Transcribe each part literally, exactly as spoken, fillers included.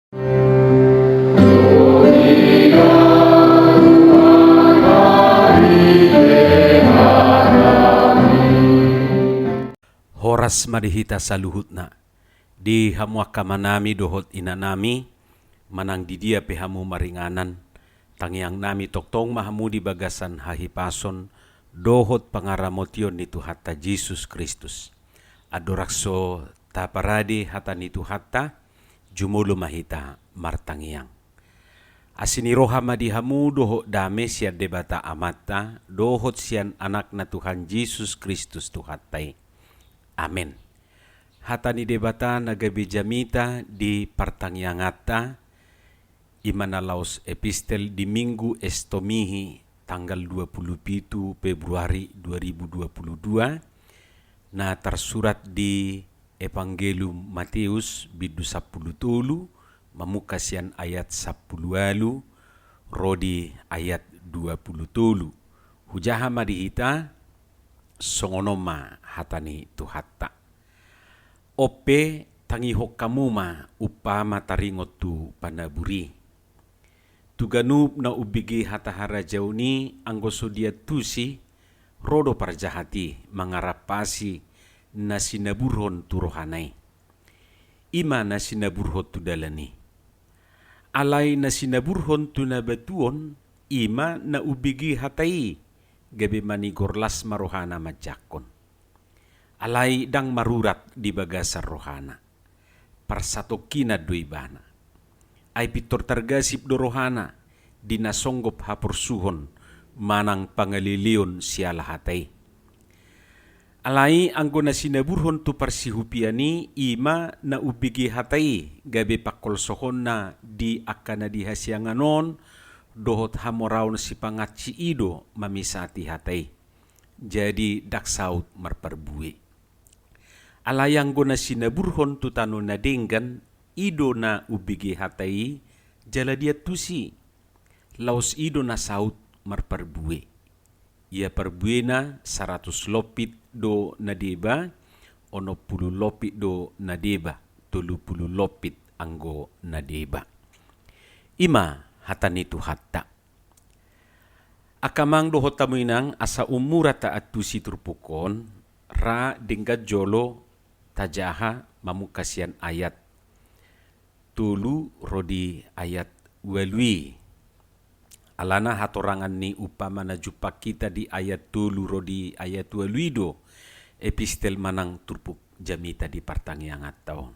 Horas ma di hita saluhutna. Di hamu angka amanami dohot inanami, manang di dia pe hamu maringanan, tangiangnami tongtong ma hamu di bagasan hahipason dohot pangaramotion ni Tuhanta Jesus Kristus. Andorang so taparade hata ni Tuhanta, jumolo ma hita martangiang. Asi ni roha ma di hamu dohot dame sian Debata Amanta, dohot sian Anakna Tuhan Jesus Kristus Tuhanta i. Amen. Hata ni Debata na gabe jamita di partangianganta, i ma na laos epistel di Minggu Estomihi tanggal dua puluh pitu Februari dua ribu dua puluh dua, na tarsurat di Evangelium Mateus bindu sampulu tolu, mamungka sian ayat sampulu ualu ro di ayat dua puluh tolu. Hujaha ma di hita, songon on ma hata ni Tuhanta. On pe, tangihon hamu ma umpama taringot tu panabur i. Tu ganup na umbege hata harajaon i, anggo so diantusi, ro do parjahat i mangarampasi na sinaburhon tu rohana i. I ma na sinaburhon tu dalan i. Alai na sinaburhon tu na batuon, i ma na umbege hata i, gabe manigor las ma rohana manjangkon. Alai ndang marurat di bagasan rohana. Parsatongkinan do ibana. Ai pintor targasip do rohana di na songgop haporsuhon manang pangaleleon siala hata i. Alai anggo na sinaburhon tu parsihupian i, i ma na umbege hata i, gabe pangkolsohonna di angka na di hasiangan on, dohot hamoraon sipangansi i do mamisati hata i. Jadi ndang saut marparbue. Alai anggo na sinaburhon tu tano na denggan, i do na umbege hata i, jala diantusi. Laos i do na saut marparbue. Ia parbuena saratus lompit do na deba, onom pulu lompit do na deba, tolu pulu lompit anggo na deba. I ma hata ni Tuhanta. Angka amang dohot hamu inang, asa umura taantusi turpuk on, ra denggan jolo tajaha mamungka sian ayat tolu ro di ayat ualu i. Alana hatorangan ni umpama na jumpang hita di ayat tolu ro di ayat ualu i do epistel manang turpuk jamita di partangianganta on.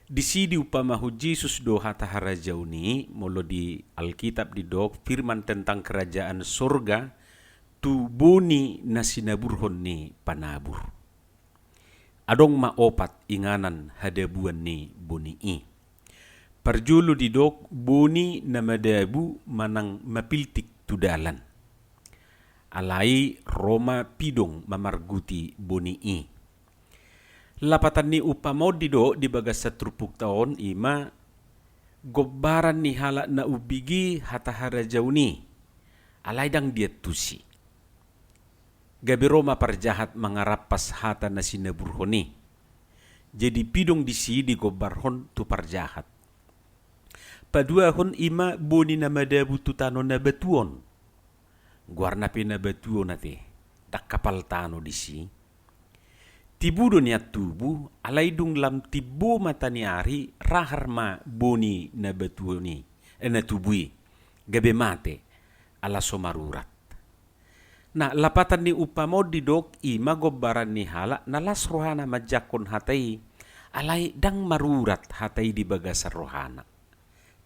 Disi diumpamahon Jesus do hata harajaon i, molo di Alkitab didok firman tentang kerajaan sorga tu boni na sinaburhon ni panabur. Adong ma opat inganan hadabuan ni boni i. Parjolo didok boni na madabu manang mapiltik tu dalan. Alai ro ma pidong mamarguti boni i. Lapatan ni umpama on didok di bagasan turpukta on i ma gombaran ni halak na umbege hata harajaon i, alai ndang diantusi. Gabe ro ma parjahat mangarampas hata na sinaburhon i. Jadi pidong disi digombarhon tu parjahat. Paduahon i ma boni na madabu tu tano na batuon. Goarna pe na batuon ate, ndang hapal tano disi. Tibu do nian tubu, alai dung lam timbo mataniari, rahar ma boni na batuon i, eh, na tubu i, gabe mate, ala so marurat. Na lapatan ni umpama on didok i ma gombaran ni halak na las rohana manjangkon hata i, alai ndang marurat hata i di bagasan rohana.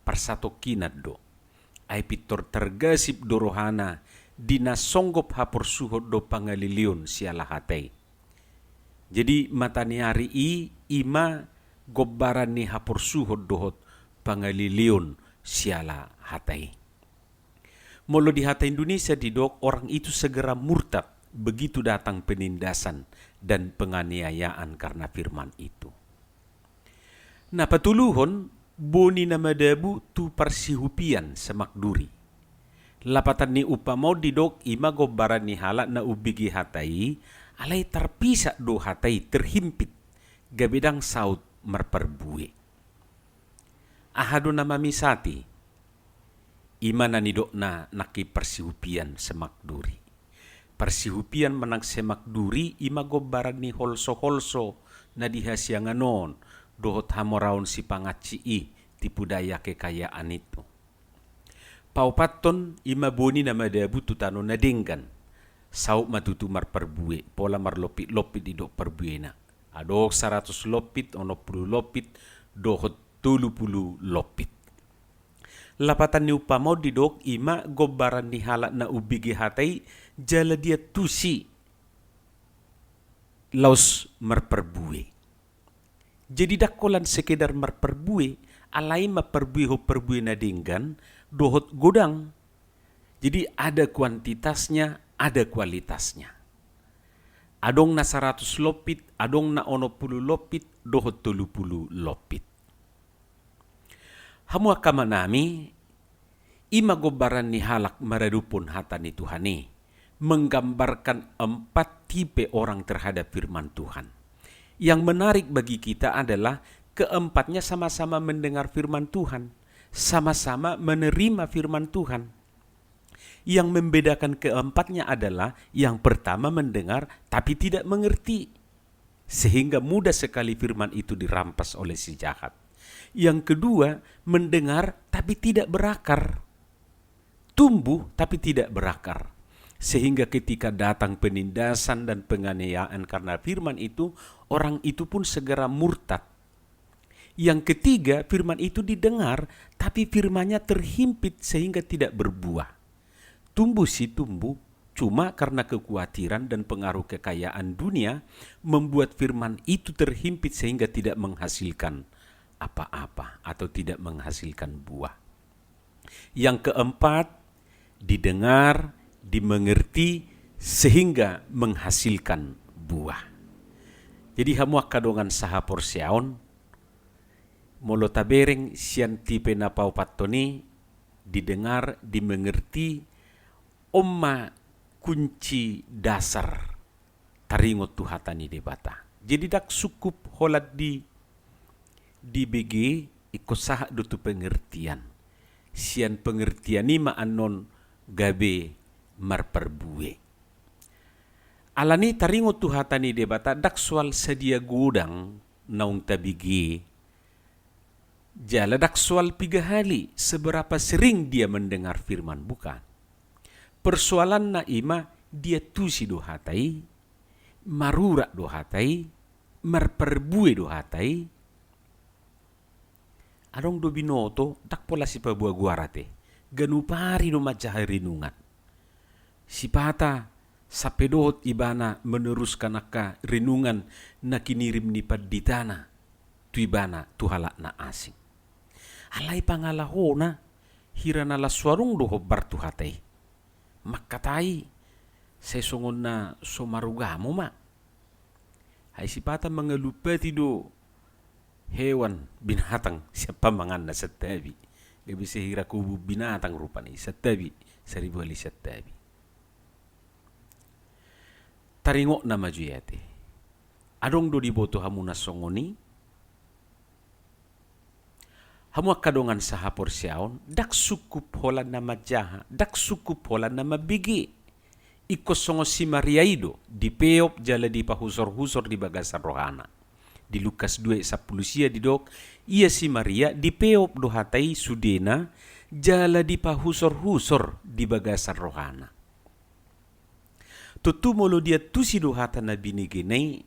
Parsatongkinan do. Ai pintor targasip do rohana di na songgop haporsuhon dohot pangaleleon siala hata i. Jadi mataniari i i ma gombaran ni haporsuhon dohot pangaleleon siala hata i. Molo di hata Indonesia didok, orang itu segera murtad begitu datang penindasan dan penganiayaan karena firman itu. Na patoluhon, boni na madabu tu parsihupian semak duri. Lapatan ni umpama on didok i ma gombaran ni halak na umbege hata i, alai tarpisak do hata i, terhimpit, gabe ndang saut marparbue. Aha do na mamisati? I ma na nidokna nangkin parsihupian semak duri. Parsihupian manang semak duri i ma gombaran ni holso-holso na di hasiangan on dohot hamoraon sipangansi i tipu daya kekayaan itu. Paopathon i ma boni na madabu tu tano na denggan. Saut ma tutu marparbue, pola marlompit-lompit didok parbuena. Adong saratus lompit, onom pulu lompit, dohot tolu pulu lompit. Lapatan ni umpama on didok i ma gombaran ni halak na umbege hata i jala diantusi laos marparbue. Jadi ndang holan sekedar marparbue, alai ma parbuehon parbue na denggan dohot godang. Jadi ada kuantitasnya, ada kualitasnya. Adong na saratus lompit, adong na onom pulu lompit, dohot tolu pulu lompit. Hamu angka amanami, i ma gombaran ni halak maradophon hata ni Tuhan i, menggambarkan empat tipe orang terhadap firman Tuhan. Yang menarik bagi kita adalah keempatnya sama-sama mendengar firman Tuhan, sama-sama menerima firman Tuhan. Yang membedakan keempatnya adalah yang pertama mendengar tapi tidak mengerti, sehingga mudah sekali firman itu dirampas oleh si jahat. Yang kedua, mendengar tapi tidak berakar. Tumbuh tapi tidak berakar. Sehingga ketika datang penindasan dan penganiayaan karena firman itu, orang itu pun segera murtad. Yang ketiga, firman itu didengar, tapi firmannya terhimpit sehingga tidak berbuah. Tumbuh sih tumbuh, cuma karena kekhawatiran dan pengaruh kekayaan dunia membuat firman itu terhimpit sehingga tidak menghasilkan apa-apa atau tidak menghasilkan buah. Yang keempat, didengar, dimengerti, sehingga menghasilkan buah. Jadi hamu angka dongan sahaporseaon, molo tabereng sian tipe na paopathon i, didengar, dimengerti, on ma kunci dasar taringot tu hata ni Debata. Jadi ndang sungkup holan di, dibege, ingkon sahat do tu pengertian. Sian pengertian i ma annon gabe marparbue. Alani taringot tu hata ni Debata ndang soal sadia godang naung tabege, jala ndang soal piga hali, seberapa sering dia mendengar firman, bukan. Persoalanna i ma, diantusi do hata i, marurat do hata i, marparbue do hata i. Adong do binoto, ndang pola sipaboa goar ate, ganup ari do manjaha renungan. Sipata sampe dohot ibana meneruskan angka renungan na kinirim ni panditana tu ibana, tu halak na asing. Alai pangalahona, hira na las so adong do hombar tu hata i. Mangkatai, sai songon na so marugamo ma. Ai sipata mangalumpati do hewan, binatang, sian pamanganna santabi. Gabe sahira kobun binatang rupani, santabi, saribu hali santabi. Taringotna ma jo i ate. Adong do diboto hamu na songon i? Hamu angka dongan sahaporseaon, ndang sungkup holan na manjaha, ndang sungkup holan na mambege. Ingkon songon si Maria i do, dipeop jala dipahusor-husor di bagasan rohana. Di Lukas dua sampulu sia didok, ia si Maria dipeop do hata i sudena, jala dipahusor-husor di bagasan rohana. Tontu molo diantusi do hata na binegena i,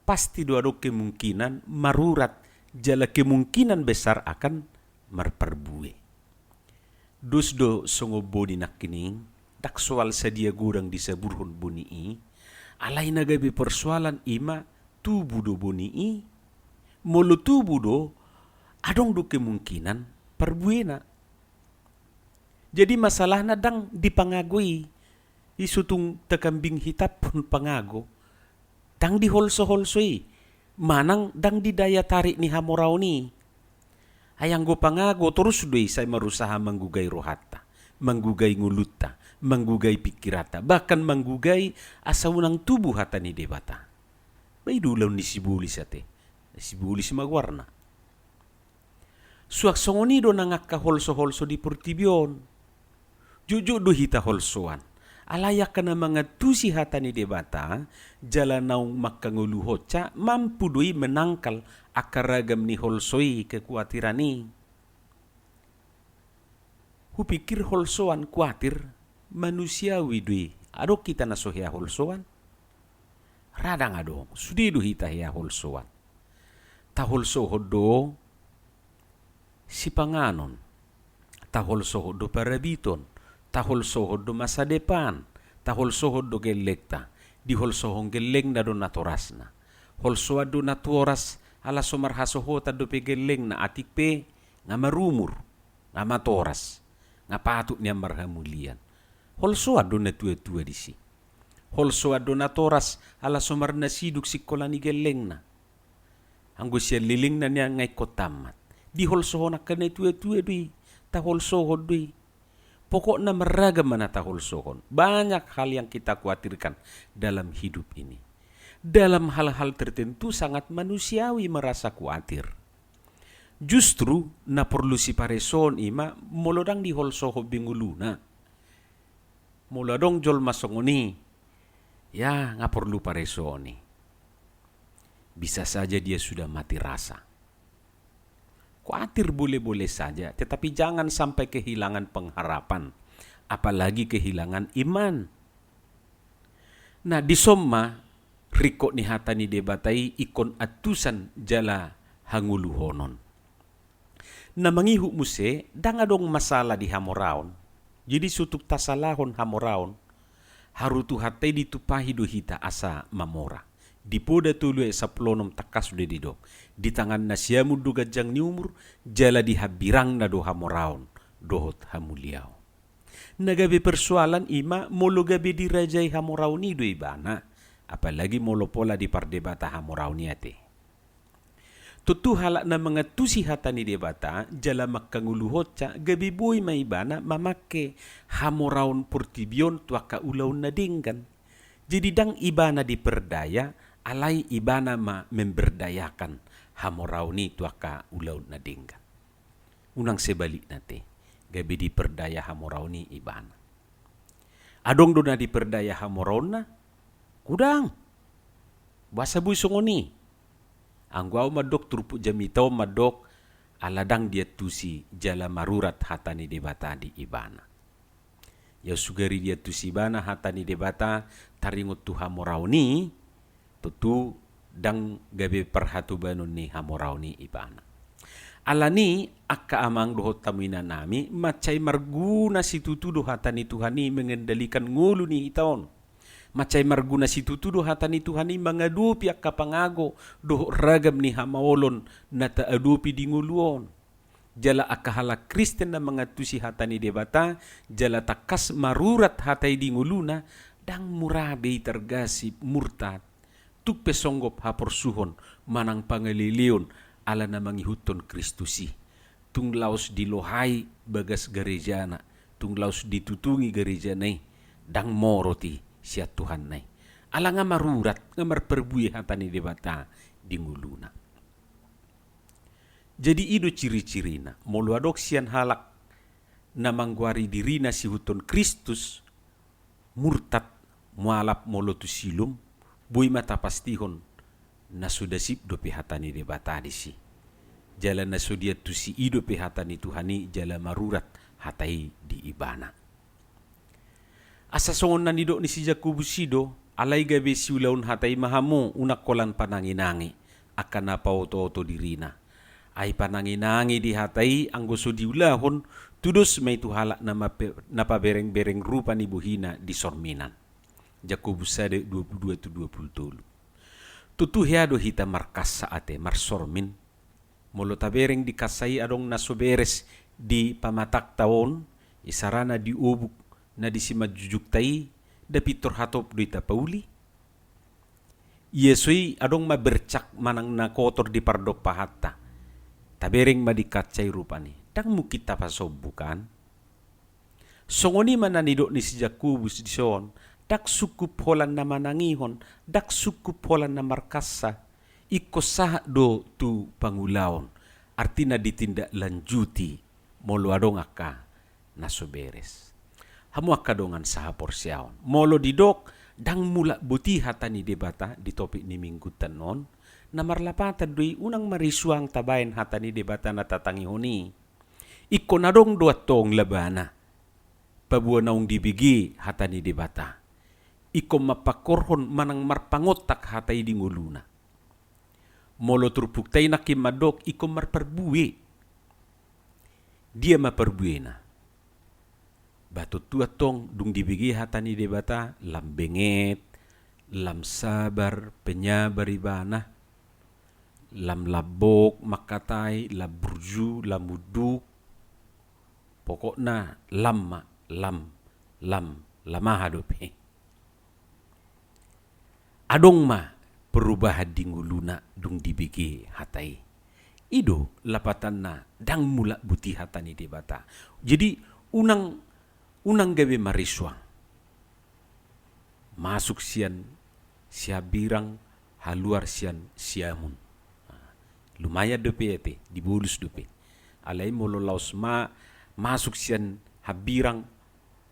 pasti do adong kemungkinan marurat, jala kemungkinan besar akan marparbue. Dos do songon boni nangkining, ndang soal sadia godang disaburhon boni i, alai na gabe persoalan i ma tubu do boni i, molo tubu do, adong do kemungkinan parbuena. Jadi masalahna ndang di pangago i, i so tung takambing hitaphon pangago, ndang di holso-holso i, manang ndang di daya tarik ni hamoraon i. Ai anggo pangago torus do i sai marusaha manggugai rohanta, manggugai ngolunta, manggugai pingkiranta, bahkan manggugai asa unang tubu hata ni Debata. Ba i do ulaon ni sibolis ate, sibolis ma goarna. Suang songon i do nang angka holso-holso di portibi on. Jotjot do hita holsoan. Alai angka na mangantusi hata ni Debata, jala naung mangkangoluhonsa, mampu do i menangkal angka ragam ni holso i, kekuatiran i. Hupikir holsoan, kuatir, manusiawi do i. Adong hita na so hea holsoan? Ra, ndang adong. Sude do hita hea holsoan. Taholsohon do sipanganon, taholsohon do parabiton, taholsohon do masa depan, taholsohon do gellengta. Diholsohon gellengna do natorasna. Holsoan do natoras ala so marhasohotan dope gellengna, atik pe nga marumur, nga matoras, nga patut nian marhamulian. Holsoan do natuatua disi. Holsoan do natoras ala so marnasiduk singkola ni gellengna. Anggo sian lelengna nian nga ingkon tamat. Diholsohon angka natuatua do i, taholsohon do i. Pokokna marragam ma na taholsohon. Banyak hal yang kita khawatirkan dalam hidup ini. Dalam hal-hal tertentu sangat manusiawi merasa khawatir. Justru na porlu siparesoon i ma molo ndang diholsohon be ngoluna. Molo adong jolma songon i, ya, nga porlu paresoon i. Bisa saja dia sudah mati rasa. Khawatir boleh-boleh saja, tetapi jangan sampai kehilangan pengharapan, apalagi kehilangan iman. Nah, dison ma ringkot ni hata ni Debata i ingkon antusan jala hangoluhonon. Na mangihut muse, ndang adong masalah di hamoraon. Jadi so tung tasalahon hamoraon, haru Tuhanta i ditumpahi do hita asa mamora. Di Poda tolu ayat sampulu onom tangkas do didok: Di tangan na siamun do ganjang ni umur, jala di hambirangna do hamoraon dohot hamuliaon. Na gabe persoalan i ma molo gabe dirajai hamoraon i do ibana, apalagi molo pola dipardebata hamoraon i ate. Tontu halak na mangantusi hata ni Debata jala mangkangoluhonsa, gabe boi ma ibana mamangke hamoraon portibi on tu angka ulaon na denggan. Jadi ndang ibana diperdaya, alai ibana ma memberdayakan hamoraon i tu angka ulaon na denggan. Unang sebalikna ate, gabe diperdaya hamoraon i ibana. Adong do na diperdaya hamoraonna? Godang. Boasa boi songon i? Anggo au mandok turpuk jamita on mandok, ala ndang diantusi jala marurat hata ni Debata di ibana. Ia sugari diantusi ibana hata ni Debata taringot tu hamoraon i, tontu ndang gabe parhatobanon ni hamoraon i ibana. Alani, angka amang dohot hamu inanami, mansai marguna situtu do hata ni Tuhan i mengendalikan ngolu ni hita on. Mansai marguna situtu do hata ni Tuhan i mangadopi angka pangago dohot ragam ni hamaolon na taadopi di ngolu on. Jala angka halak Kristen na mangantusi hata ni Debata, jala tangkas marurat hata i di ngoluna, ndang mura be i targasip, murtad. Tung pe songgop haporsuhon manang pangaleleon ala na mangihuthon Kristus i. Tung laos dilohai bagas garejana, tung laos ditutungi garejana i, ndang morot i sian Tuhanna i. Ala nga marurat, nga marparbue hata ni Debata di ngoluna. Jadi i do ciri-cirina, molo adong sian halak na manggoari dirina siihuthon Kristus, murtad, mualap molo tu Siloam, boi ma tapastihon na so dasip dope hata ni Debata disi. Jala na so diantusi i dope hata ni Tuhan i jala marurat hata i di ibana. Asa songon na nidok ni si Jakobus i do, alai gabe siulaon hata i ma hamu, unang holan panangi-nangi angka na paoto-oto dirina. Ai panangi-nangi di hata i anggo so diulahon, tudos ma i tu halak na mape-, na pabereng-bereng rupa ni bohina di sorminan. Jakobus sada dua pulu dua tu dua pulu tolu. Tutu hea do hita markassa ate, marsormin. Molo tabereng di kassa i adong na so beres di pamatangta on, isarana di obuk na di simanjujungta i, nda pintor hatop do i tapauli? Ia so i adong ma bercak manang na kotor di pardompahanta. Tabereng ma di kassa i rupani. Ndang mungkin tapasombu kan? Songon i ma na nidok ni si Jakobus dison, ndang sungkup holan na manangihon, ndang sungkup holan na markassa, ingkon sahat do tu pangulaon. artina ditindaklanjuti molo adong angka na so beres. Hamu angka dongan sahaporseaon, molo didok ndang mulak boti hata ni Debata di topik ni minggunta on, na marlapatan do i unang marisuang tabaen hata ni Debata na tatangihon i. Ingkon adong do antong labana paboa naung dibege hata ni Debata. Ingkon mampangkorhon manang marpangontak hata i di ngoluna. Molo turpukta i nangkin mandok ingkon marparbue. Dia ma parbuena? Ba tontu antong dung dibege hata ni Debata, lam benget, lam sabar, penyabar ibana, lam lambok mangkatai, lam burju, lam unduk. Pokokna lam ma, lam, lam, lam aha dope. Adong ma perubahan di ngoluna dung dibege hata i. I do lapatanna ndang mulak boti hata ni Debata. Jadi unang, unang gabe marisuang. Masuk sian sihambirang, haluar sian siamun. Nah, lumayan dope ate, dibolus dope. Alai molo laos ma masuk sian hambirang,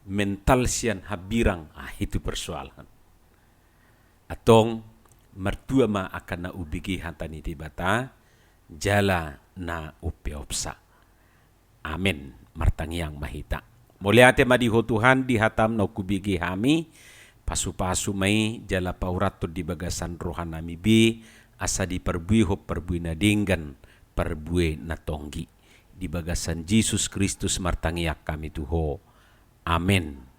mental sian hambirang, ah, itu persoalan. Antong martua ma angka na hubege hata ni Debata, jala na umpeopsa. Amen. Martangiang ma hita. Mauliate ma di Ho Tuhan di hatam na hubege hami, pasupasu ma i jala paurathon di bagasan rohanami be, asa diparbuehon parbue na denggan, parbue na tonggi. Di bagasan Jesus Kristus martangiang hami tu Ho. Amen.